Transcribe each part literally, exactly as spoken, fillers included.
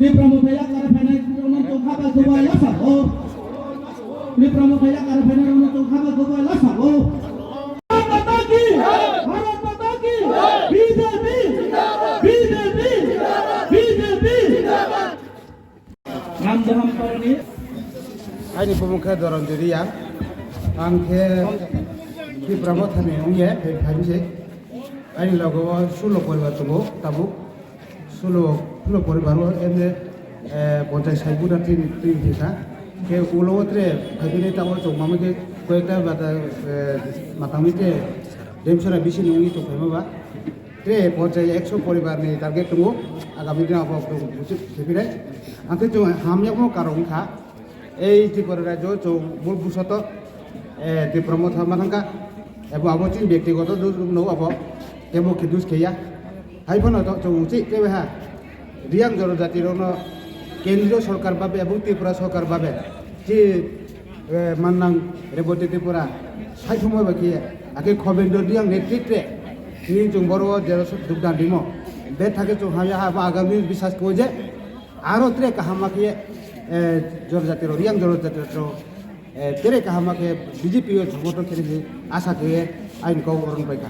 Tipra Motha yakar phainai rokno chwng kha bai kwbai lasa o. Tipra Motha yakar phainai rokno chwng kha bai kwbai lasa o. Bharat Mata ki! Bharat Mata ki! B J P! B J P! B J P! Ram Daham Colony. Aini bumung khe Doron Juriya. Ang khe Tipra Mothani wngya, phai phaimse. Aini logo o sulo poribar tongo, tabuk. Sulo, sulo poribar o emne, eh, ponchas sait buda tini, tini thika. Khe ulo o tre phaibini tabuk chwng mama khe koyekta bata, eh, matangwi tre demsora bisini wngwi tong phaima ba. Tre ponchas ekso poribar ni target tongo. Agami dino abo chwng buchuk khepinai. Ang khe chwng hamyakmo karok wngkha. Ei Tripura rajyo chwng mul busoto, eh, Tipra Motha ma thangkha, ebo abo chini byaktigoto dus rok no abo tebo khe dus kheya. Hai phano to chwng uchi tebo ha Riyang Jonojati rokno kendriyo sorkar babe ebo Tripura sorkar babe chi, eh, mannang Reboti Tripura sai thumoi ba khe ake Khobendra Riyang netritre tini chwng boro jero dugdan rimo. Be thake chwng haya ha ba agami bisas ko je Aro tere kaham ma khe, eh, Jonojati rok, Riyang Jonojati rok, eh, tere kaham ma khe B J P o jomoto khe asa khe aini kok oron pai kha.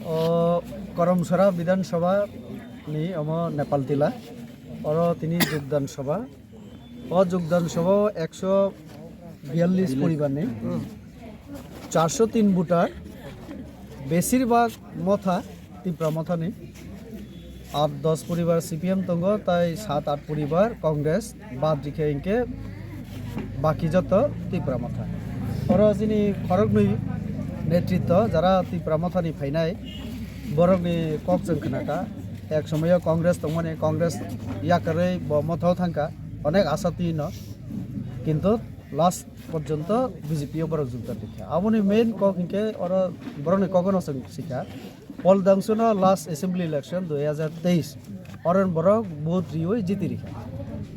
O Karamsara Bidhan Sabha ni omo Nepal Tila. Oro tini Jogdan Sabha. O Jogdan Sabha o ekso biyallis poribar ni charso tin voter, besir bak Motha, Tipra Mothani. At dos poribar C P M tongo, tai sat at poribar Congress, bad rikhe hinkhe baki joto Tipra Motha. Oro chini khoroknwi netritto, jara Tipra Mothani phainai, borokni kok chwng khnakha. Ek somoyo Congress tongmani, Congress yakarwi bo Mothao thangkha, onek asa twino, kintu last porjonto B J P o borok jukda rikha. Aboni main kok hinkhe oro borokni kogono chwng sikha. Pol Dangsuno last assembly election dui hajar teis, oron borok vote riwi jiti rikha.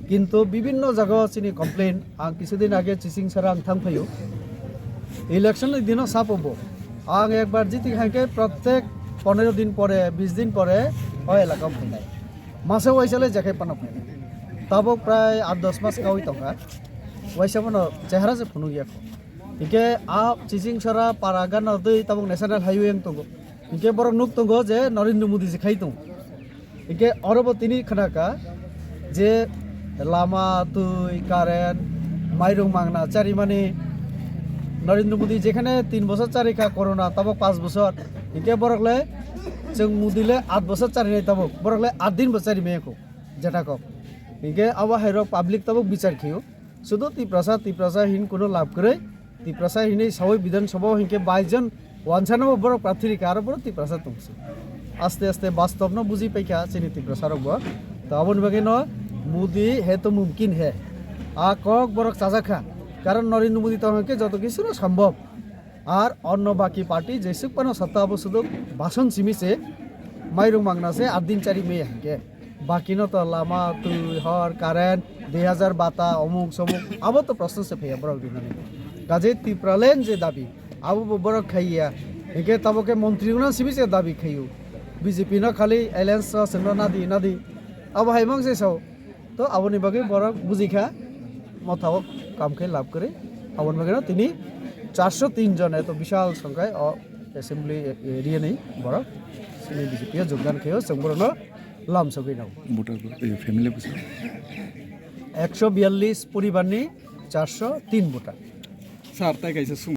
Kintu bibinno jagao chini complain, ang kisudin age Chiching Sara ang thang phaio. Election ni dino sapo bo. Ang ekbar jiti khaikhe protek pondro din pore, bis din pore o elaka phainai. Masa waisa le jekhai phano phainai. Tabok prai at dos mas kawi tongkha. Waisa phano chehara se phunuk yakho. Hinkhe a Chiching Sara para gana dui tabok national highway wng tongo. Hinkhe borok nuk tongo je Narendra Modi je khai tongo. Hinkhe oro bo tini khnakha je lama, twi, current, mairung mangna charimani. Narendra Modi jekhane tin bosor charikha corona, tabok panch bosor. Hinkhe borok le chwng Modi le at bosor charinai tabok, borok le at din bo charimaya kho jeta kok. Hinkhe abo hai rok public tabok bichar khiyo. Sudu Tiprasa, Tiprasa hin kuno lab kwrwi. Tiprasa hinwi sawi Bidhan Sabha o hinkhe bais jon wansano bo borok prarthi rikha, aro borok Tiprasa tongsi. Aste aste bastobno buji paikha chini Tiprasa rokbo. To aboni bagwino Modi hai to mumkin hai. A kok borok chajakha. Karon Narendra Modi tong hinkhe joto kisuno sambhob. Ar onno baki party jesuk phano satta abo sudu bhasan simi se mairung mangna se at din chari maya hinkhe. Bakino to lama, twi, hor, current, dui hajar bata, omuk somuk, abo to proshno se phaiya borok rinani. Kaje Tipraland je dabi, abo bo borok khaiya. Hinkhe tabok khe montri wngna simi se dabi khaio. B J P no khali alliance o chwngno nadi nadi. Abo hai mang se sao. To aboni bagwi borok bujikha, Mothao kam khe lab kwrwi. Aboni bagwino tini charso tin jon eto bishal songkhai o assembly area ni borok chini B J P o jogdan khaio, chwng borokno lam sogwi nango. Voter bo, eh, family bo sa. Ekso biyallis poribar ni charso tin voter. Sir, tai kaisa sum.